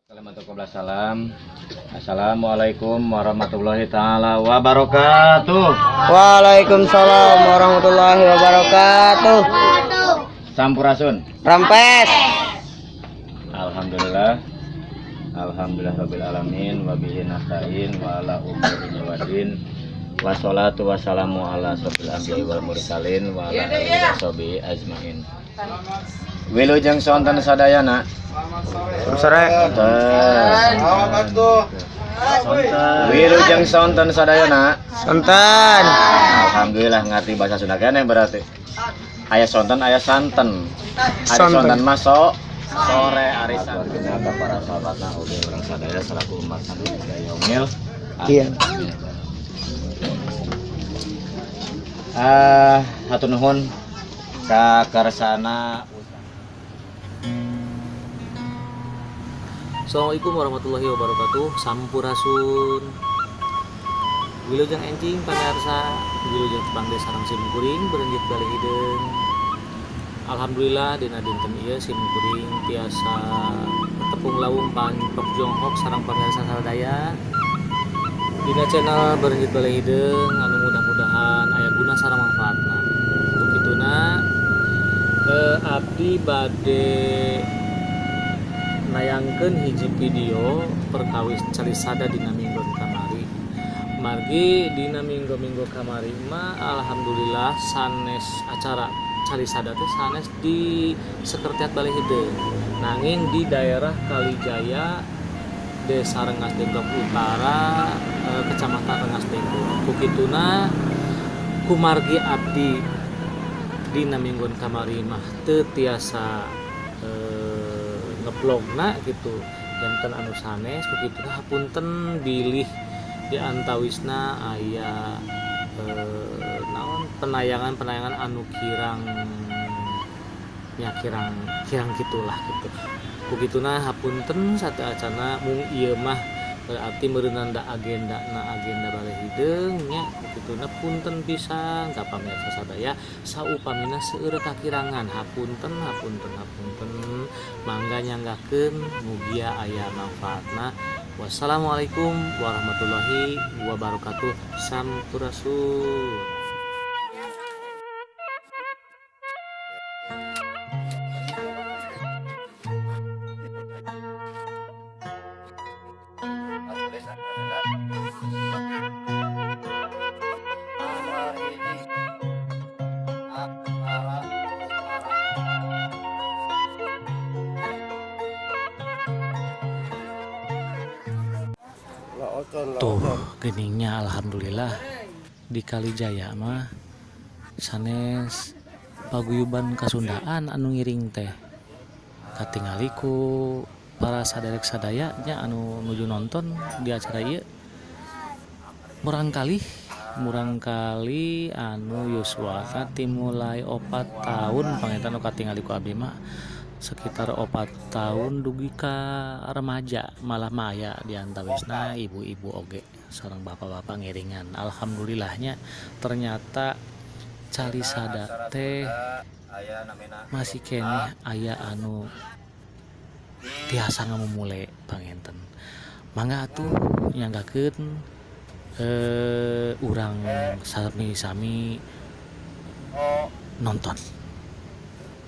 Salam. Assalamualaikum warahmatullahi taala wabarakatuh. Waalaikumsalam warahmatullahi wabarakatuh. Sampurasun. Rampes. Alhamdulillah. Alhamdulillah rabbil alamin wa bihi nasta'in wa ala umuri wadin. Wassalatu wassalamu ala asrofil anbiya'i wal mursalin wa ala alihi washabihi ajmain. Wilujeng sonten sadayana. Sore. Wilujeng sonten sadayana. Sonten. Alhamdulillah ngerti bahasa Sunda keneh berarti. Aya sonten aya santen. Ari Sonten. sonten mah sore ari santen. Ka para sahabatna oge urang sadaya selaku umat sami yaumil. Iya. Ah, hatur nuhun ka kersana. Assalamualaikum warahmatullahi wabarakatuh. Sampurasun. Wilujeng enjing pamirsa, wilujeng tepang deui sareng sim kuring berenjit balik hideung. Alhamdulillah dina dinten ieu sim kuring tiasa tepung lawung pantok jonghok sareng pamirsa sadaya. Dina channel berenjit balik hideung anu mudah-mudahan aya guna sareng manfaatna. Untuk kituna abdi bade nayangkeun hiji video perkawis calisada dina minggu kamari. Margi dina minggu-minggu kamari mah alhamdulillah sanes acara calisada teh sanes di Sekretariat Balai Hideung. Nanging di daerah Kalijaya, Desa Rengas Dengklok Utara, Kecamatan Rengas Dengklok. Kukituna kumargi abdi dina mingguan kamari mah teu tiasa ngevlogna gitu janten anu sanes kukituna hapunten bilih di antawisna aya naon penayangan-penayangan anu kirang nya kirang kirang gitulah gitu. Kukituna hapunten sateuacana mung ieu mah berarti meureunana da agenda na agenda Balai Hideung nya. Kukituna punten pisan ka pamirsa sadaya saupamina seueur kakirangan, hapunten hapunten hapunten, mangga nyanggakeun mugia aya manfaatna. Wassalamualaikum warahmatullahi wabarakatuh. Sampurasun. Tuh geningnya alhamdulillah di Kalijaya mah sanes paguyuban Kasundaan anu ngiring teh katingali ku para saderek sadaya nya anu nuju nonton di acara ieu murangkalih anu yuswana timulai 4 tahun panginten nu katingali ku abdi mah sekitar 4 tahun dugi ka remaja malah mah aya di antawisna ibu-ibu oge sareng bapak-bapak ngiringan. Alhamdulillahnya ternyata calisada teh masih keneh aya anu tiasa ngamumule panginten. Mangga atuh nyanggakeun urang sami-sami nonton.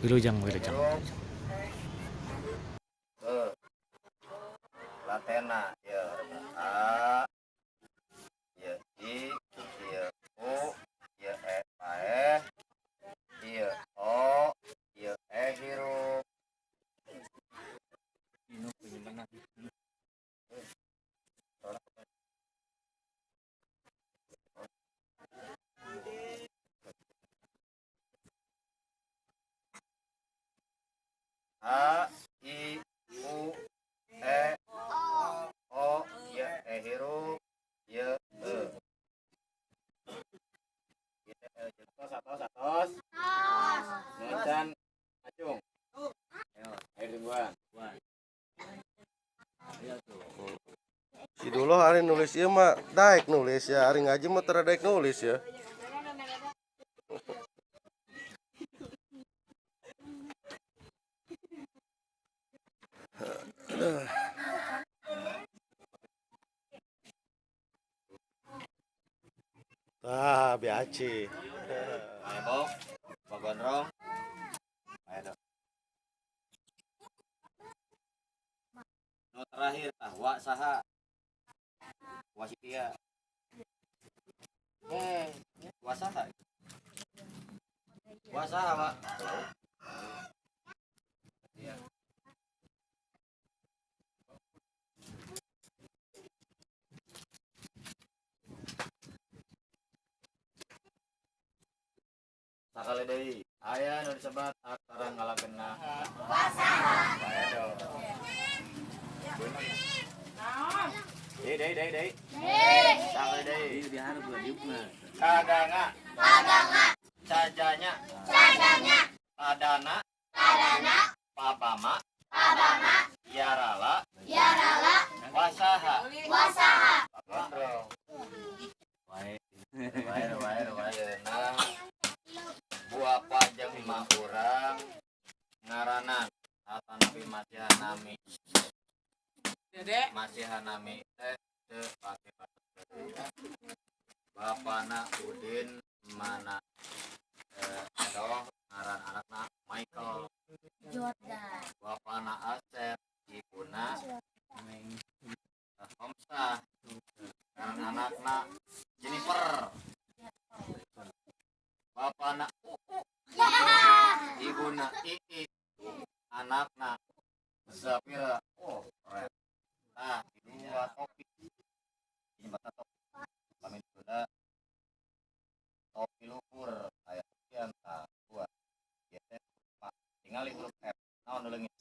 Wilujeng wilujeng. Latena ya A ya I ya U ya E paeh ya O ya E hirup. A I U E O ya E hirup ya E. Atos atos atos. Noncan acung. Ayo, ayo tungguan. Si dulu hari nulis ieu mah daek nulis ya, hari ngaji mah teu daek nulis ya. Aduh. Tah, BAC. Ayo, Pak Gondrong. Ayo, Dok. Nu terakhir tah wa saha? Wasitia. Wa saha? Wa saha, Pak? Iya. Sakali deui aya nu disebat aksara ngalagena. Wasaha. Pak Edo. Deui deui deui deui. Sakali deui. Kaganga. Kaganga. Cajanya. Cajanya. Tadana. Tadana. Pabama. Pabama. Yarala. Yarala. Wasaha. Wasaha. Gondrong. Wae. Wae wae wae. Nah. Buapa jeung emak urang ngaranan atanapi masihan nami. Dede. Masihan nami teh teu pake bahasa. Bapana Udin mana Edoh ngaran anakna Michael. Jordan. Bapana Asep ibuna Homsah ngaran anakna Jennifer. Bapana Uu ibuna Ii anakna Zafira. Oh, keren. Nah, dua topi. Ini bata topi. Kami sudah topi luhur aya topian tah dua. Ieu teh Pak. Tingali huruf F. Naon nu leungit?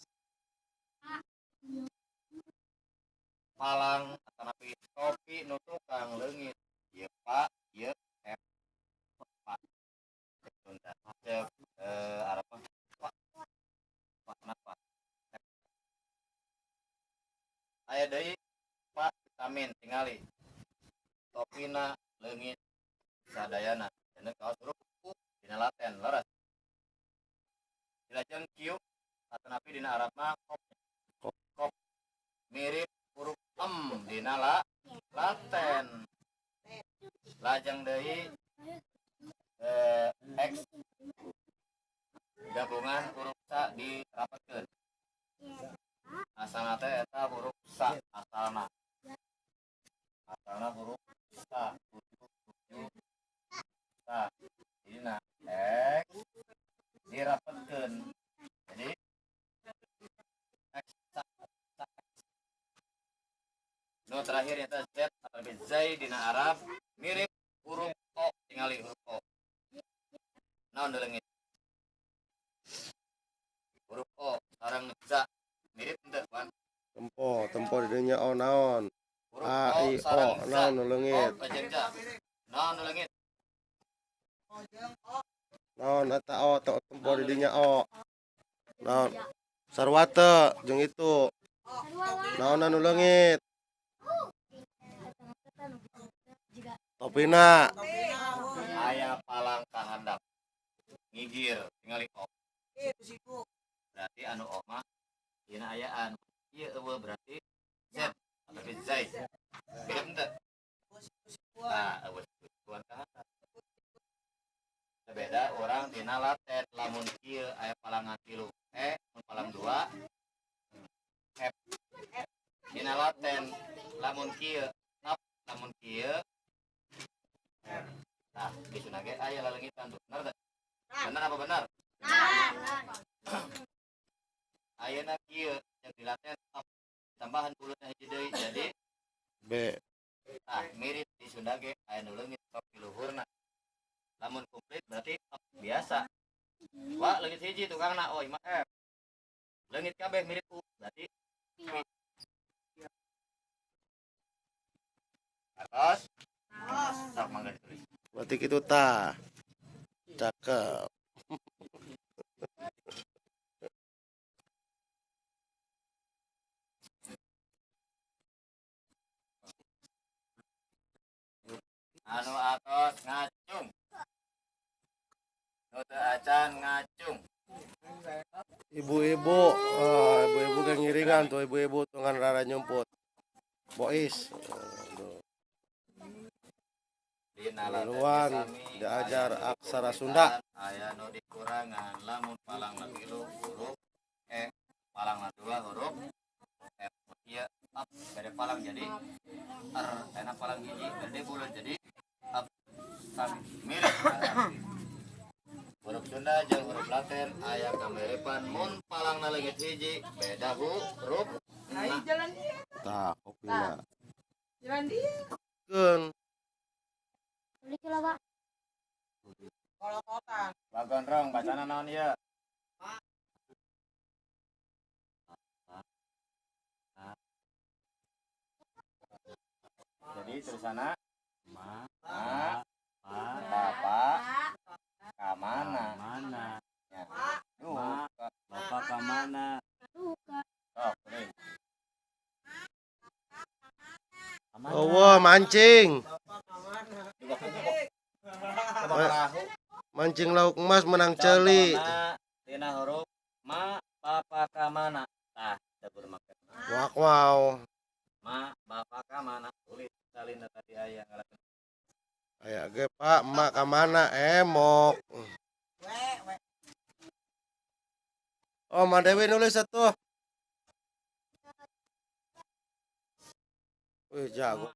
Palang atanapi topi nu tukang leungit. Ieu Pak, ieu F. Pak. Cek Sunda. Cek Arab mah Pak. Pak kenapa? F. Aya deui Pak vitamin tingali. Topina leungit sadayana. Cenah kaos huruf U dina laten leres. Dilajeng Q atanapi dina Arab mah kop. Kop. Mirip huruf M dina laten. Lajeng deui X gabungan huruf sa dirapetkeun. Asalna teh eta huruf sa asalna. Asalna huruf sa 7 7 sa. Dina X dirapetkeun. Jadi X sa, sa X. Nu terakhir eta Z atau lebih Zai dina Arab mirip huruf O, tingali huruf O. Naon nu leungit? Huruf O sareng Z mirip henteu, Wan? Tempo, tempo di dinya O naon? Huruf A O I O sareng Z. naon nu leungit? O jeung Z. Naon nu leungit? Naon eta O tempo di dinya O. Naon? Sarua teu jeung itu. Naon anu leungit? Topina. Aya palang kahandap. Ngigir tingali O. Berarti anu O mah dina ayaan. Ieu eueuh berarti Z atau Zai. Beda henteu? Nah, eueuh tuan kahandap. Beda orang dina laten lamun kieu aya palangan 3 E mun palang 2 F. Dina laten lamun kieu nap lamun kieu F. Nah, di sana ge aya laleungitan tuh. Bener teu? Bener apa benar? Ayeuna kieu yang dilaten F tambahan bulutna hiji deui jadi B. Nah, mirip di Sunda ge aya nu leungit topi luhurna. Lamun komplit berarti F biasa. Wah, leungit hiji tukangna oh imah F. Leungit kabeh mirip U berarti P. Atas. Sok mangga ditulis. Berarti kitu tah. Cakep. Anu atos ngacung. Nu teu acan ngacung. Ibu-ibu, ibu-ibu ge ngiringan tuh ibu-ibu tuh ngan rara nyumput. Bois. Aduh. Miluan diajar aksara Sunda. Aya nu dikurangan lamun palangna tilu huruf E, palangna dua huruf F. Ieu up bade palang jadi R, enak palang hiji gede bulat jadi up, sami mirip. Huruf Sunda jeung huruf Latin aya kamiripan mun palangna leungit hiji beda huruf. Ayo jalan dia. Tah, kopina. Jalan dia. Keun. Kolokotan. Bagondrong bacana naon ieu? Jadi tulisanna ma bapak ka mana? Mana? Ya. Duh, Bapak ka mana? sok tulis. Oh, wah, mancing. Mancing lauk emas menang celi. Contohna tina huruf ma bapak ka mana? Tah, dapur make. Wak wow. Ma bapak ka mana? Tulis salin tadi aya ngalakeun. Aya ge Pak, emak ka mana? Emok. Oh, Ma Dewi nulis atuh. Wih, jago.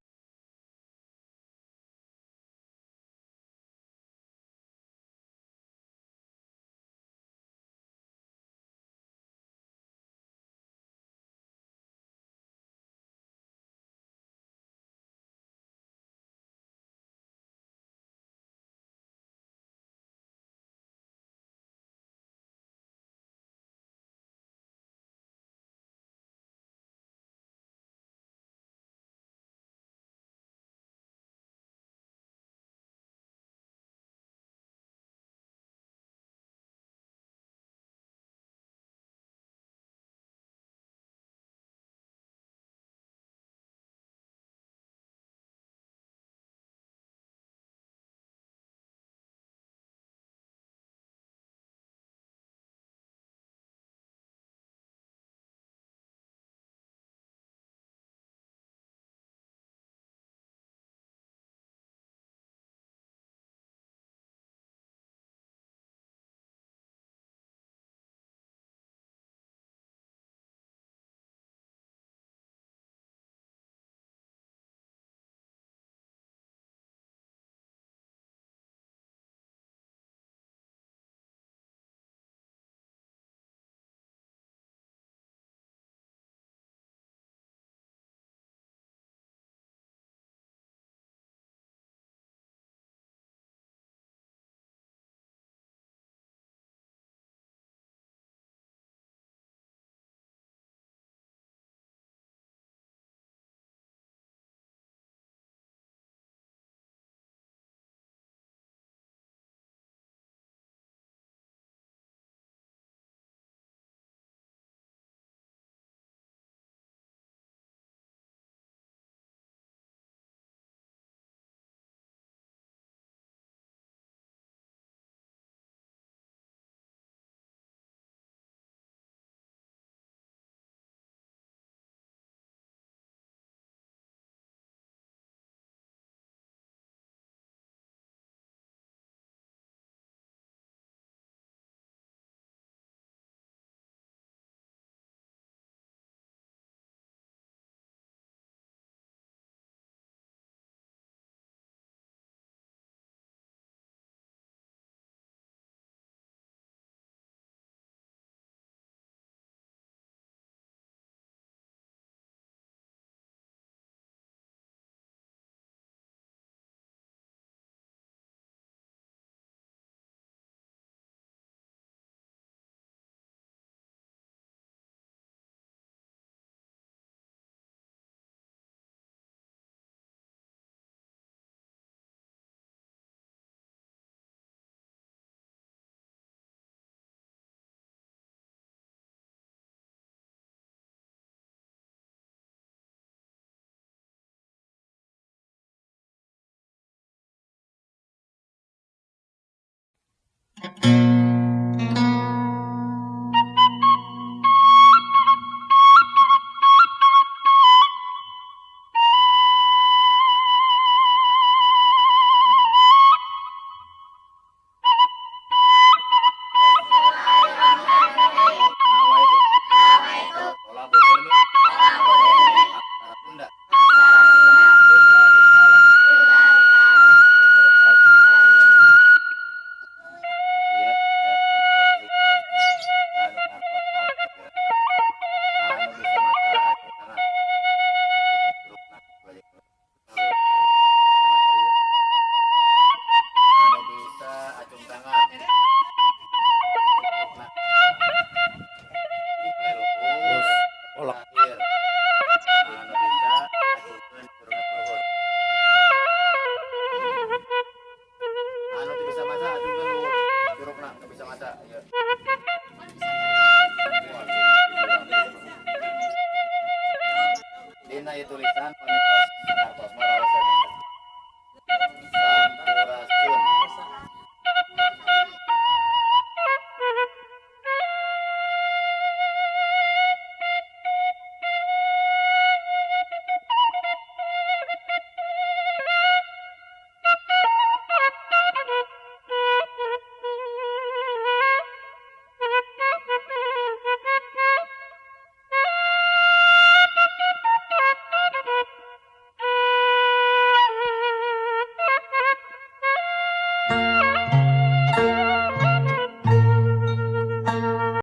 Dina ieu tulisan pami tos ngartos mah.